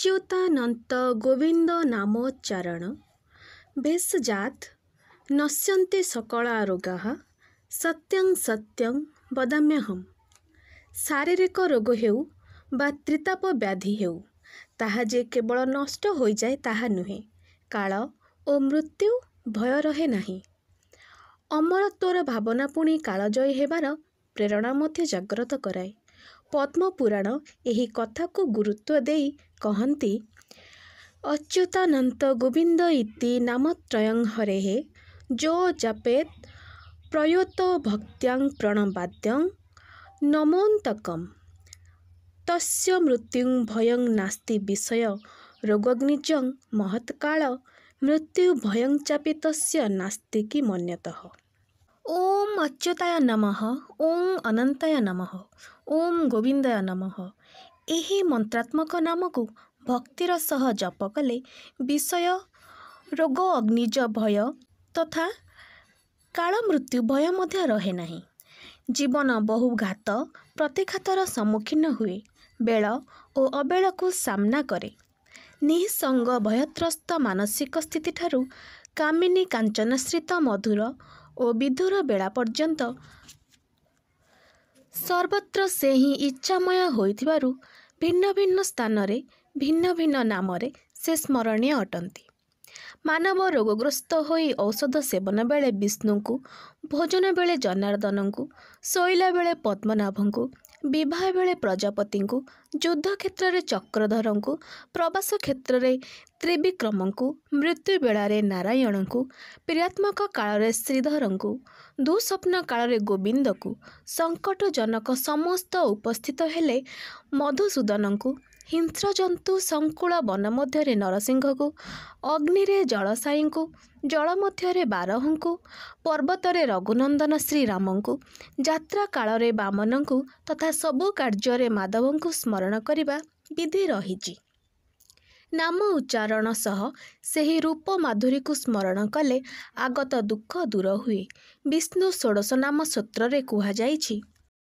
ଅଚ୍ୟୁତାନନ୍ତ ଗୋବିନ୍ଦ ନାମୋଚ୍ଚାରଣ ଭେଷଜାତ୍ ନଶ୍ୟନ୍ତି ସକଳା ରୋଗାଃ ସତ୍ୟଂ ସତ୍ୟଂ ବଦାମ୍ୟହମ୍। ଶାରୀରିକ ରୋଗ ହେଉ ବା ତ୍ରିତାପ ବ୍ୟାଧି ହେଉ, ତାହା ଯେ କେବଳ ନଷ୍ଟ ହୋଇଯାଏ ତାହା ନୁହେଁ, କାଳ ଓ ମୃତ୍ୟୁ ଭୟ ରହେ ନାହିଁ। ଅମରତ୍ୱର ଭାବନା ପୁଣି କାଳଜୟୀ ହେବାର ପ୍ରେରଣା ମଧ୍ୟ ଜାଗ୍ରତ କରାଏ। ପଦ୍ମପୁରାଣ ଏହି କଥାକୁ ଗୁରୁତ୍ୱ ଦେଇ କହନ୍ତି, ଅଚ୍ୟୁତାନନ୍ତ ଗୋବିନ୍ଦ ଇତି ନାମତ୍ରୟଂ ହରେଃ ଯୋ ଜପେତ୍ ପ୍ରୟତୋ ଭକ୍ତ୍ୟା ପ୍ରଣବାଦ୍ୟଂ ନମୋନ୍ତକମ୍ ତସ୍ୟ ମୃତ୍ୟୁଂ ଭୟଂ ନାସ୍ତି ବିଷୟ ରୋଗାଗ୍ନିଜଂ ମହତ୍ କାଳ ମୃତ୍ୟୁ ଭୟଂ ଚାପି ତସ୍ୟ ନାସ୍ତି କିମନ୍ୟତଃ। ଓଁ ଅଚ୍ୟୁତାୟ ନମଃ, ଓଁ ଅନନ୍ତାୟ ନମଃ, ଓଁ ଗୋବିନ୍ଦାୟ ନମଃ, ଏହି ମନ୍ତ୍ରାତ୍ମକ ନାମକୁ ଭକ୍ତିର ସହ ଜପ କଲେ ବିଷୟ ରୋଗ ଅଗ୍ନିଜ ଭୟ ତଥା କାଳମୃତ୍ୟୁ ଭୟ ମଧ୍ୟ ରହେ ନାହିଁ। ଜୀବନ ବହୁ ଘାତ ପ୍ରତିଘାତର ସମ୍ମୁଖୀନ ହୁଏ, ବେଳ ଓ ଅବେଳକୁ ସାମ୍ନା କରେ। ନିଃସଙ୍ଗ ଭୟତ୍ରସ୍ତ ମାନସିକ ସ୍ଥିତିଠାରୁ କାମିନୀ କାଞ୍ଚନାଶ୍ରିତ ମଧୁର ଓ ବିଧୁର ବେଳା ପର୍ଯ୍ୟନ୍ତ ସର୍ବତ୍ର ସେ ହିଁ ଇଚ୍ଛାମୟ ହୋଇଥିବାରୁ ଭିନ୍ନ ଭିନ୍ନ ସ୍ଥାନରେ ଭିନ୍ନ ଭିନ୍ନ ନାମରେ ସେ ସ୍ମରଣୀୟ ଅଟନ୍ତି। ମାନବ ରୋଗଗ୍ରସ୍ତ ହୋଇ ଔଷଧ ସେବନ ବେଳେ ବିଷ୍ଣୁଙ୍କୁ, ଭୋଜନ ବେଳେ ଜନାର୍ଦ୍ଦନଙ୍କୁ, ଶୋଇଲା ବେଳେ ପଦ୍ମନାଭଙ୍କୁ, ବିବାହ ବେଳେ ପ୍ରଜାପତିଙ୍କୁ, ଯୁଦ୍ଧକ୍ଷେତ୍ରରେ ଚକ୍ରଧରଙ୍କୁ, ପ୍ରବାସ କ୍ଷେତ୍ରରେ ତ୍ରିବିକ୍ରମଙ୍କୁ, ମୃତ୍ୟୁ ବେଳାରେ ନାରାୟଣଙ୍କୁ, ପ୍ରିୟାତ୍ମକ କାଳରେ ଶ୍ରୀଧରଙ୍କୁ, ଦୁଃସ୍ୱପ୍ନ କାଳରେ ଗୋବିନ୍ଦକୁ, ସଙ୍କଟଜନକ ସମସ୍ତ ଉପସ୍ଥିତ ହେଲେ ମଧୁସୂଦନଙ୍କୁ, ହିଂସ୍ରଜନ୍ତୁ ସଂକୁଳ ବନ ମଧ୍ୟରେ ନରସିଂହକୁ, ଅଗ୍ନିରେ ଜଳଶାୟୀଙ୍କୁ, ଜଳ ମଧ୍ୟରେ ବାରହଙ୍କୁ, ପର୍ବତରେ ରଘୁନନ୍ଦନ ଶ୍ରୀରାମଙ୍କୁ, ଯାତ୍ରା କାଳରେ ବାମନଙ୍କୁ ତଥା ସବୁ କାର୍ଯ୍ୟରେ ମାଧବଙ୍କୁ ସ୍ମରଣ କରିବା ବିଧି ରହିଛି। ନାମ ଉଚ୍ଚାରଣ ସହ ସେହି ରୂପ ମାଧୁରୀକୁ ସ୍ମରଣ କଲେ ଆଗତ ଦୁଃଖ ଦୂର ହୁଏ। ବିଷ୍ଣୁ ଷୋଡ଼ଶ ନାମ ସ୍ତୋତ୍ରରେ କୁହାଯାଇଛି,